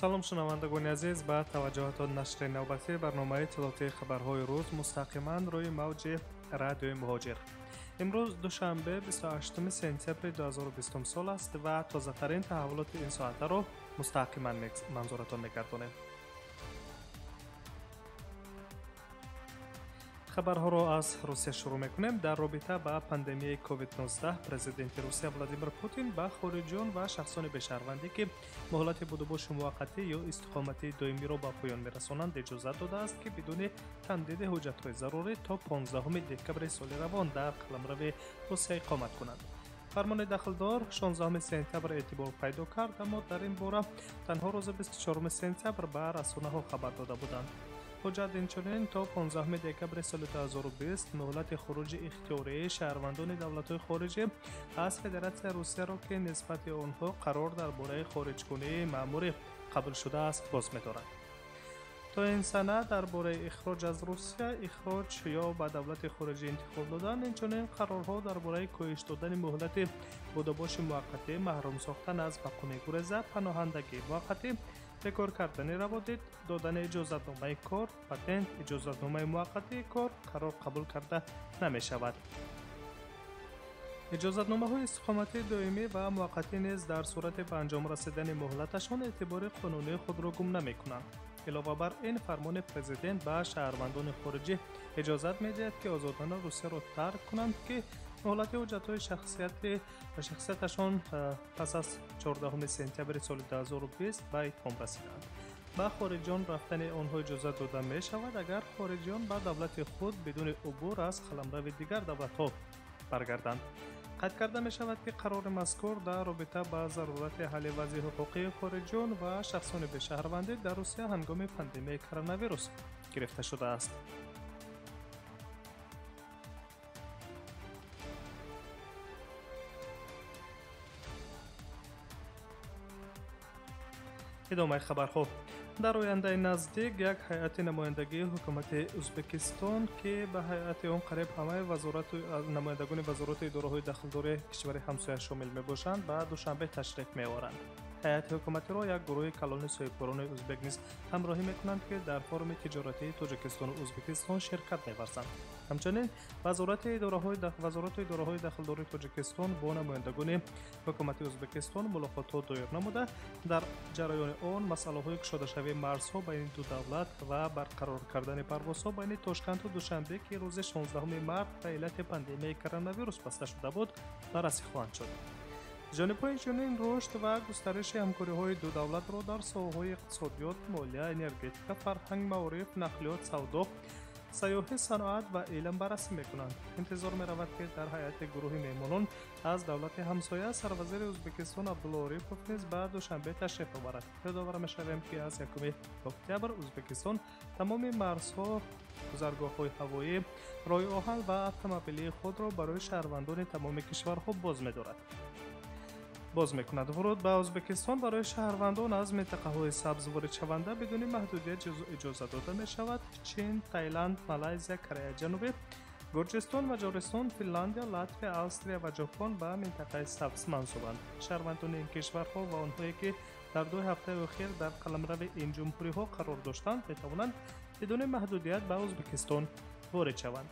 Салом шунавандагони азиз, ба таваҷҷӯҳатон нашри навбатии барномаи иттилоотии хабарҳои рӯз мустақиман рӯи мавҷи радиои муҳоҷир. Имрӯз душанбе 28 сентябри 2020 сол аст ва тозатарин таҳаввулоти ин соатаро мустақиман манзуратон мегардонем. Хабарҳоро аз Русия шурӯъ мекунем. Дар робита ба пандемияи COVID-19 президенти Русия Владимир Путин ба хориҷиён ва шахсони бешаҳрвандӣ, ки муҳлати будубоши муваққатӣ ё истиқоматии доимиро ба поён мерасонанд, иҷозат додааст, ки бидуни тамдиди ҳуҷҷатҳои зарурӣ то 15 декабри соли равон дар қаламрави Русия иқомат кунанд. Фармони дахлдор 16 сентябр эътибор пайдо кард, аммо дар ин бора танҳо рӯзи 24 сентябр ба расонаҳо хабар дода буданд. Ҳуҷҷат инчунин то 15 декабри соли 2020 муҳлати хуруҷи ихтиёрии шаҳрвандони давлатҳои хориҷӣ аз Федератсияи Русияро, ки нисбати онҳо қарор дар бораи хориҷкунии маъмурӣ қабул шудааст, боз медорад. То ин сана дар бораи ихроҷ аз Русия, ихроҷ ё ба давлати хориҷӣ интиқол додан, инчунин қарорҳо дар бораи коҳиш додани муҳлати будубоши муваққатӣ, маҳрум сохтан аз мақоми гуреза, паноҳандагии муваққатӣ, бекор кардани раводид, додани иҷозатномаи кор, патент, иҷозатномаи муваққатии кор қарор қабул карда намешавад. Иҷозатномаҳои истиқоматии доимӣ ва муваққатӣ низ дар сурати ба анҷом расидани муҳлаташон эътибори қонунии худро гум намекунанд. Илова бар ин, фармони президент ба шаҳрвандони хориҷӣ иҷозат медиҳад, ки озодона Русияро тарк кунанд, ки муҳлати ҳуҷҷатҳои шахсияташон пас аз 14 сентябри соли 2020 ба итмом расиданд. Ба хориҷиён рафтани онҳо иҷозат дода мешавад, агар хориҷиён ба давлати худ бидуни убур аз қаламрави дигар давлатҳо баргарданд. Қайд карда мешавад, ки қарори мазкур дар робита ба зарурати ҳалли вазъи ҳуқуқии хориҷиён ва шахсони бешаҳрвандӣ дар Русия ҳангоми пандемияи коронавирус гирифта шудааст. Идомаи хабарҳо. Дар ояндаи наздик як ҳайати намояндагии ҳукумати Ӯзбекистон, ки ба ҳайати он қариб ҳамаи намояндагони вазорату идораҳои дахлдори кишвари ҳамсоя шомил мебошанд, ба Душанбе ташриф меоранд. Ҳайати ҳукуматиро як гурӯҳи калони соҳибкорони ӯзбек низ ҳамроҳӣ мекунанд, ки дар форуми тиҷоратии Тоҷикистону Ӯзбекистон ширкат меварзанд. Ҳамчунин вазорату идораҳои дахлдори Тоҷикистон бо намояндагони ҳукумати Ӯзбекистон мулоқотҳо доир намуда, дар ҷараёни он масъалаҳои кушодашавии марзҳо байни ду давлат ва барқарор кардани парвозҳо байни Тошканту Душанбе, ки рӯзи 16 март ба иллати пандемияи коронавирус баста шуда буд, баррасӣ хоҳанд шуд. Ҷонибҳо инчунин рушд ва густариши ҳамкориҳои ду давлатро дар соҳаҳои иқтисодиёт, молия, энергетика, фарҳанг, маориф, нақлиёт, савдо, сайёҳӣ, саноат ва илм баррасӣ мекунанд. Интизор меравад, ки дар ҳайати гурӯҳи меҳмонон аз давлати ҳамсоя сарвазири Ӯзбекистон Абдулло Орипов низ ба Душанбе ташриф оварад. Ёдовар мешавем, ки аз 1 октябр Ӯзбекистон тамоми марзҳо, гузаргоҳҳои ҳавоӣ, роҳи оҳан ва автомобилии худро барои шаҳрвандони тамоми кишварҳо боз медорад. Боз мекунад. Вуруд ба Ӯзбекистон барои шаҳрвандон аз минтақаҳои сабз воридшаванда бидуни маҳдудият иҷозат дода мешавад. Чин, Таиланд, Малайзия, Кореяи Ҷанубӣ, Гурҷистон, Маҷористон, Финландия, Латвия, Австрия ва Ҷопон ба минтақаи сабз мансубанд. Шаҳрвандони ин кишварҳо ва онҳое, ки дар 2 ҳафтаи охир дар қаламрави ин ҷумҳуриҳо қарор доштанд, метавонанд бидуни маҳдудият ба Ӯзбекистон ворид шаванд.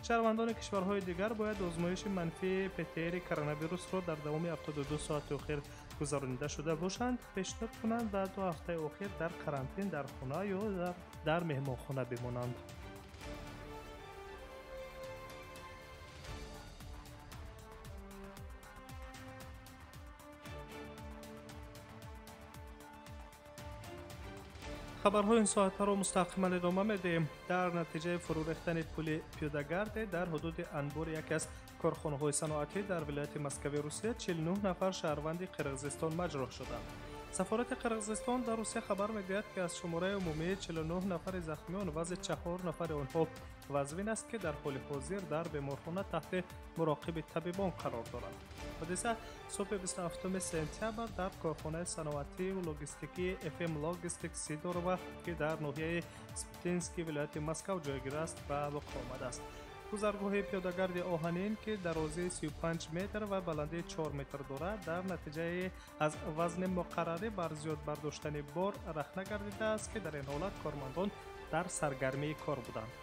Шаҳрвандони кишварҳои дигар бояд озмоиши манфии ПТР коронавирусро дар давоми 72 соати охир гузаронида шуда бошанд, пешниҳод кунанд ва 2 ҳафтаи охир дар карантин дар хона ё дар меҳмонхона бимонанд. Хабарҳои ин соатҳаро мустақиман идома медиҳем. Дар натиҷаи фурӯ рехтани пули пиёдагарде дар ҳудуди анбори яке аз корхонаҳои саноатӣ дар вилояти Москави Русия 49 нафар шаҳрванди Қирғизистон маҷрӯҳ шуданд. Сафорати Қирғизистон дар Русия хабар медиҳад, ки аз шумораи умумии 49 нафари захмиён вазъи 4 нафари онҳо вазнин аст, ки дар ҳоли ҳозир дар беморхона таҳти муроқиби табибон қарор доранд. Ҳодиса субҳи 27 сентябр дар корхонаи саноатию логистикии FM Logistic Сидорова, ки дар ноҳияи Спитински вилояти Москав ҷойгир аст, ба вуқӯъ омадааст. Гузаргоҳи пиёдагарди оҳанин, ки дарозии 35 метр ва баландии 4 метр дорад, дар натиҷаи аз вазни муқаррарӣ бар зиёд бардоштани бор рахна гардидааст, ки дар ин ҳолат кормандон дар саргармии кор буданд.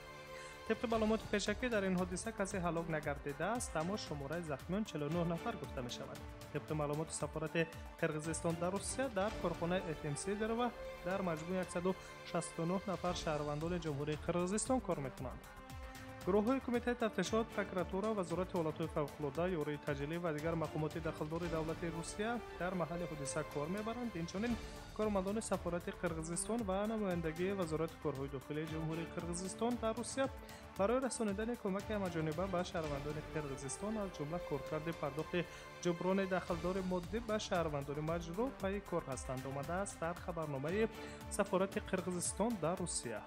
Тибқи маълумоти пешакӣ, дар ин ҳодиса касе ҳалок нагардидааст, аммо шумораи захмиён 49 нафар гуфта мешавад. Тибқи маълумоти сафорати Қирғизистон дар Русия, дар корхонаи ФМ Сидорова дар маҷмӯи 169 нафар шаҳрвандони Ҷумҳурии Қирғизистон кор мекунанд. Гурӯҳҳои Кумитаи тафтишот, прокуратура, Вазорати ҳолатҳои фавқулода, ёрии таъҷилӣ ва дигар мақомоти дахлдори давлати Русия дар маҳалли ҳодиса кор мебаранд. Инчунин кормандони сафорати Қирғизистон ва намояндагии Вазорати корҳои дохилии Ҷумҳурии Қирғизистон дар Русия барои расонидани кӯмаки ҳамаҷониба ба шаҳрвандони Қирғизистон, аз ҷумла коркарди пардохти ҷуброни дахлдори моддӣ ба шаҳрвандони маҷрӯҳ пайи кор ҳастанд, омадааст дар хабарномаи сафорати Қирғизистон дар Русия.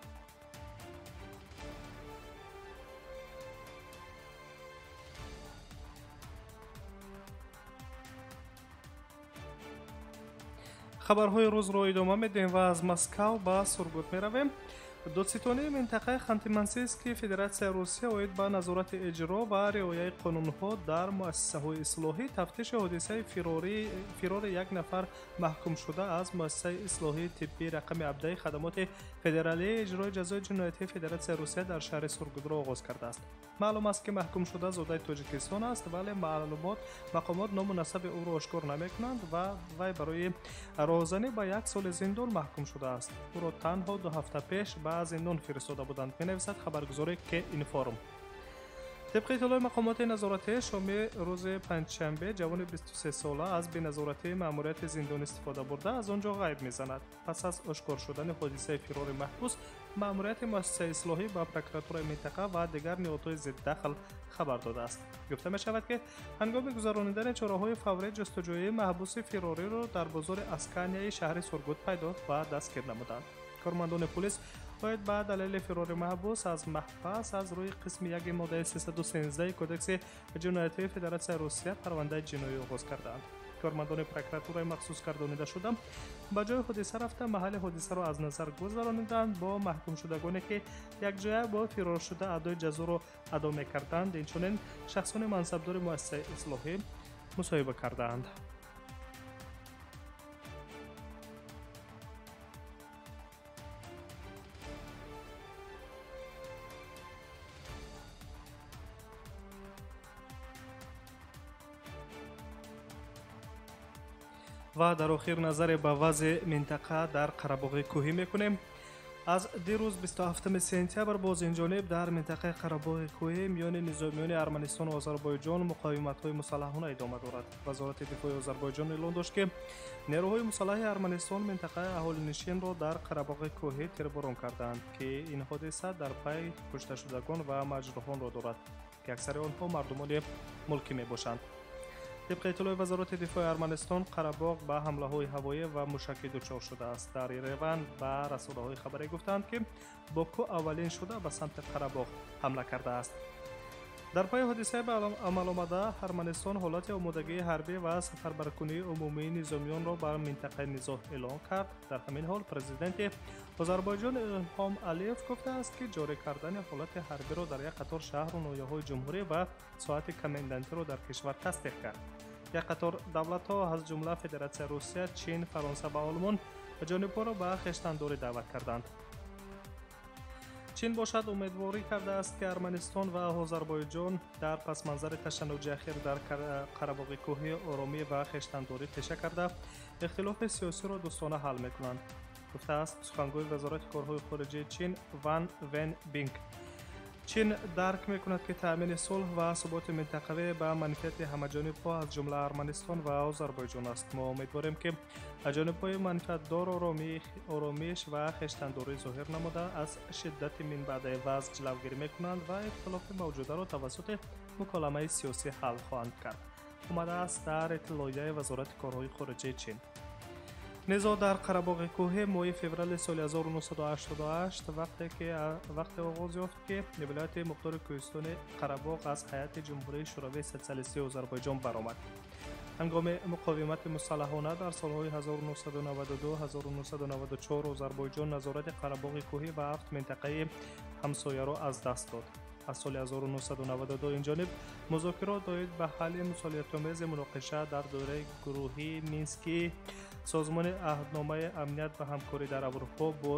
Хабарҳои рӯзро идома медиҳем ва аз Москав ба Сургут меравем. Додситонии минтақаи Ханты-Мансийский Федератсияи Русия оид ба назорати иҷро ва риояи қонунҳо дар муассисаҳои ислоҳӣ тафтиши ҳодисаи фирори як нафар маҳкумшуда аз муассисаи ислоҳии тиббии рақами 17 хадамоти федералии иҷрои ҷазои ҷиноятии Федератсияи Русия дар шаҳри Сургутро оғоз кардааст. Маълум аст, ки маҳкумшуда зодаи Тоҷикистон аст, вале мақомот ному насаби ӯро ошкор намекунанд ва вай барои роҳзанӣ ба як соли зиндон маҳкум шудааст. Ӯро танҳо 2 ҳафта пеш ба зиндон фиристода буданд, менависад хабаргузори К-Информ. Тибқи иттилои мақомоти назоратӣ, шоми рӯзи панҷшанбе ҷавони 23-сола аз беназоратии маъмурияти зиндон истифода бурда, аз он ҷо ғайб мезанад. Пас аз ошкор шудани ҳодисаи фирори маҳбус, маъмурияти муассисаи ислоҳӣ ба прокуратураи минтақа ва дигар ниҳодҳои зиддахл хабар додааст. Гуфта мешавад, ки ҳангоми гузаронидани чораҳои фаврии ҷустуҷӯӣ маҳбуси фирориро дар бозори Асканияи шаҳри Сургут пайдо ва дастгир намуданд. Кормандони полис оид ба далели фирори маҳбус аз маҳбас аз рӯи қисми 1 моддаи 313 Кодекси ҷиноятии Федератсияи Русия парвандаи ҷиноӣ оғоз кардаанд. Кормандони прокуратураи махсус гардонида шуда ба ҷои ҳодиса рафта, маҳалли ҳодисаро аз назар гузарониданд. Бо маҳкумшудагоне, ки якҷоя бо фироршуда адои ҷазоро адо мекарданд, инчунин шахсони мансабдори муассисаи ислоҳӣ мусоҳиба кардаанд. Ва дар охир назаре ба вазъи минтақа дар Қарабоғи кӯҳӣ мекунем. Аз дирӯз 27 сентябр боз инҷониб дар минтақаи Қарабоғи кӯҳӣ миёни низомиёни Арманистону Озарбойҷон муқовиматҳои мусаллаҳона идома дорад. Вазорати дифои Озарбойҷон эълон дошт, ки нерӯҳои мусаллаҳи Арманистон минтақаи аҳолинишинро дар Қарабоғи кӯҳӣ тирборон кардаанд, ки ин ҳодиса дар пай кушташудагон ва маҷрӯҳонро дорад, ки аксари онҳо мардумони мулкӣ мебошанд. Тибқи иттилои Вазорати дифои Арманистон, Қарабоғ ба ҳамлаҳои ҳавоӣ ва мушакӣ дучор шудааст. Дар Ереван ба расонаҳои хабарӣ гуфтанд, ки Боку аввалин шуда ба самти Қарабоғ ҳамла кардааст. Дар пайи ҳодисаи ба амал омада, Арманистон ҳолати омодагии ҳарбӣ ва сафарбаркунии умумии низомиёнро ба минтақаи низоъ эълон кард. Дар ҳамин ҳол президенти Озарбойҷон Илҳом Алиев гуфтааст, ки ҷорӣ кардани ҳолати ҳарбиро дар як қатор шаҳру ноҳияҳои ҷумҳурӣ ва соати комендантиро дар кишвар тасдиқ кард. Як қатор давлатҳо, аз ҷумла Федератсияи Русия, Чин, Фаронса ва Олмон, ҷонибҳоро ба хештандорӣ даъват карданд. Чин бошад умедворӣ кардааст, ки Арманистон ва Озарбойҷон дар пасманзари ташаннуҷи ахир дар Қарабоғи кӯҳӣ оромӣ ва хештандорӣ пеша карда, ихтилофи сиёсиро дӯстона ҳал мекунанд, гуфтааст сухангӯи Вазорати корҳои хориҷии Чин Ван Вен Бинг. Чин дарк мекунад, ки таъмини сулҳ ва суботи минтақавӣ ба манфиати ҳамаҷонибҳо, аз ҷумла Арманистон ва Озарбойҷон аст. Мо умедворем, ки ҷонибҳои манфиатдор оромиш ва хештандорӣ зоҳир намуда, аз шиддати минбаъдаи вазъ ҷилавгирӣ мекунанд ва ихтилофи мавҷударо тавассути муколамаи сиёсӣ ҳал хоҳанд кард, омадааст дар иттилоияи Вазорати корҳои хориҷии Чин. Низоъ дар Қарабоғи кӯҳӣ моҳи феврали соли 1988 вақте оғоз ёфт, ки вилояти мухтори кӯҳистони Қарабоғ аз ҳайати Ҷумҳурии Шӯравии Социалистии Озарбойҷон баромад. Ҳангоми муқовимати мусаллаҳона дар солҳои 1992-1994 Озарбойҷон назорати Қарабоғи кӯҳӣ ва 7 минтақаи ҳамсояро аз даст дод. Аз соли 1992 инҷониб музокирот доир ба ҳалли мусолиҳатомези муноқиша дар доираи гурӯҳии Мински Созмони Аҳдномаи амният ва ҳамкорӣ дар Аврупо бо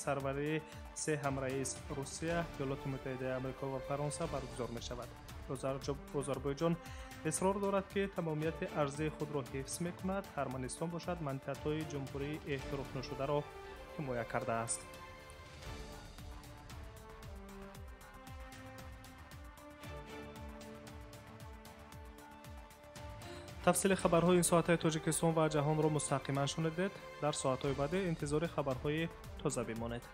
сарварии се ҳамраис Русия, Иёлоти Муттаҳидаи Амрико ва Фаронса баргузор мешавад. Озарбойҷон исрор дорад, ки тамомияти арзии худро ҳифз мекунад. Арманистон бошад, манфиатҳои ҷумҳурии эътирофнашударо ҳимоя кардааст. Тафсили хабарҳои ин соатаи Тоҷикистон ва ҷаҳонро мустақиман шунидед. Дар соатҳои баъдӣ интизори хабарҳои тоза бимонед.